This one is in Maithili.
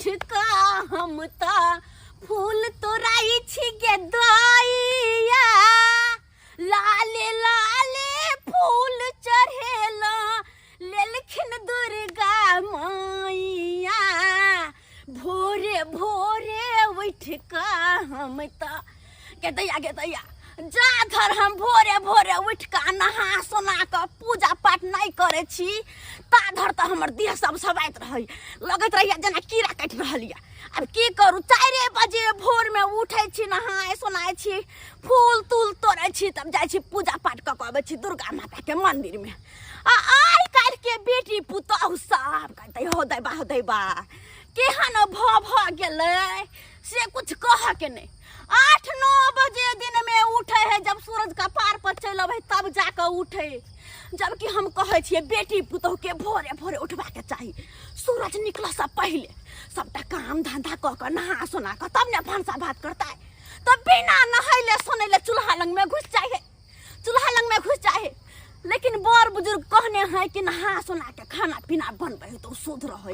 उठ कऽ हम तऽ फूल तोड़ाइ छी गे दैया, लाले लाले फूल चढ़ेला लेलखिन दुर्गा मैया। भोरे भोरे उठ कऽ हम तऽ गे दैया, गे दैया, जा धर हम भोरे भोरे उठ कऽ नहा सोना कऽ पूजा पाठ नहि करै छी ता धर तऽ हमर देह सब सबाइत रहै, लगैत रहैया जेना कीड़ा काटि रहल यऽ। आब की करू, 4 बजे भोरमे उठै छी, नहाय सोनाय छी, फूल तूल तोड़ै छी, तब जाइ छी पूजा पाठ कऽ कऽ अबै छी दुर्गा माताके मन्दिरमे। आ आइ काल्हिके बेटी पुतहु सब कहतै हो दैबा हो दैबा, केहन भऽ भऽ गेलै से कुछ कहऽके नहि। 8-9 बजे दिनमे उठै है, जब सूरज कपार पर चलि अबै तब जाकऽ उठै। जबकि हम कहै छियै बेटी पुतहुके भोरे भोरे उठबाके चाही, सूरज निकलऽसँ पहिले सबटा काम धंधा कऽ कऽ नहा सोना कऽ तब ने भनसा भात करतै। तऽ बिना नहैले सोनैले चूल्हा लगमे घुसि जाइ है, चूल्हा लगमे घुसि जाइ है। लेकिन बड़ बुजुर्ग कहने है कि नहा सोना के खाना पीना बनबै है तऽ ओ शुद्ध रहै।